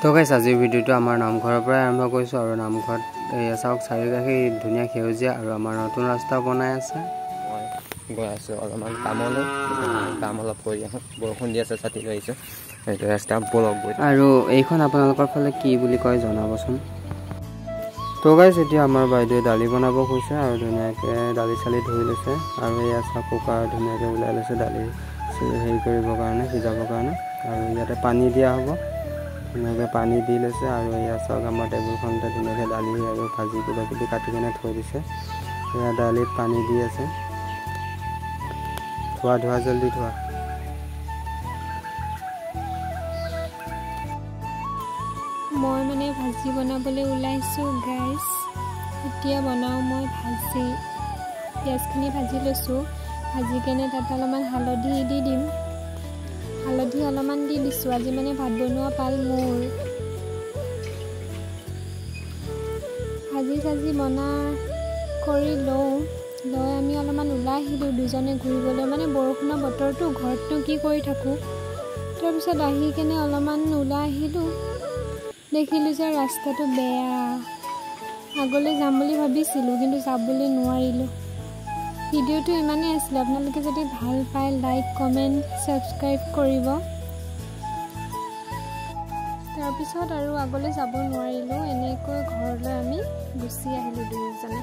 তো গাইছ, আজিৰ ভিডিঅ'টো আমাৰ নামঘৰৰ পৰাই আৰম্ভ কৰিছোঁ। আৰু নামঘৰত এয়া চাওক, চাৰিওকাষে ধুনীয়া সেউজীয়া আৰু আমাৰ নতুন ৰাস্তা বনাই আছে। মই গৈ আছোঁ অলপমান কামলৈ, কাম অলপ কৰি আহোঁ। বৰষুণ দি আছে, ছাতি লৈ আহিছোঁ। এইটো ৰাস্তা, ব'লক গৈ। আৰু এইখন আপোনালোকৰ ফালে কি বুলি কয় জনাবচোন। তো গাইছ, এতিয়া আমাৰ বাইদেৱে দালি বনাব কৈছে আৰু ধুনীয়াকৈ দালি চালি ধুই লৈছে। আৰু এয়া চাওক, কুকাৰ ধুনীয়াকৈ ওলাই লৈছে দালি হেৰি কৰিবৰ কাৰণে, সিজাবৰ কাৰণে। আৰু ইয়াতে পানী দিয়া হ'ব, ধুনীয়াকৈ পানী দি লৈছে। আৰু এয়া চাওক, আমাৰ টেবুলখনতে ধুনীয়াকৈ দালি আৰু ভাজি কিবা কিবি কাটি কেনে থৈ দিছে। এয়া দালিত পানী দি আছে। ধোৱা ধোৱা, জল্দি ধোৱা। মই মানে ভাজি বনাবলৈ ওলাইছোঁ গাইছ। এতিয়া বনাওঁ মই ভাজি। পিঁয়াজখিনি ভাজি লৈছোঁ, ভাজি কেনে তাত অলপমান হালধি দি দিম। হালধি অলপমান দি দিছোঁ। আজি মানে ভাত বনোৱা পাল মোৰ। ভাজি চাজি বনা কৰি লওঁ, লৈ আমি অলপমান ওলাই আহিলোঁ দুজনে ঘূৰিবলৈ। মানে বৰষুণৰ বতৰটো, ঘৰতনো কি কৰি থাকোঁ। তাৰপিছত আহি কেনে অলপমান ওলাই আহিলোঁ, দেখিলোঁ যে ৰাস্তাটো বেয়া। আগলৈ যাম বুলি ভাবিছিলোঁ, কিন্তু যাবলৈ নোৱাৰিলোঁ। ভিডিঅ'টো ইমানেই আছিলে। আপোনালোকে যদি ভাল পায় লাইক, কমেণ্ট, ছাবস্ক্ৰাইব কৰিব। তাৰপিছত আৰু আগলৈ যাব নোৱাৰিলোঁ, এনেকৈ ঘৰলৈ আমি গুচি আহিলোঁ দুয়োজনে।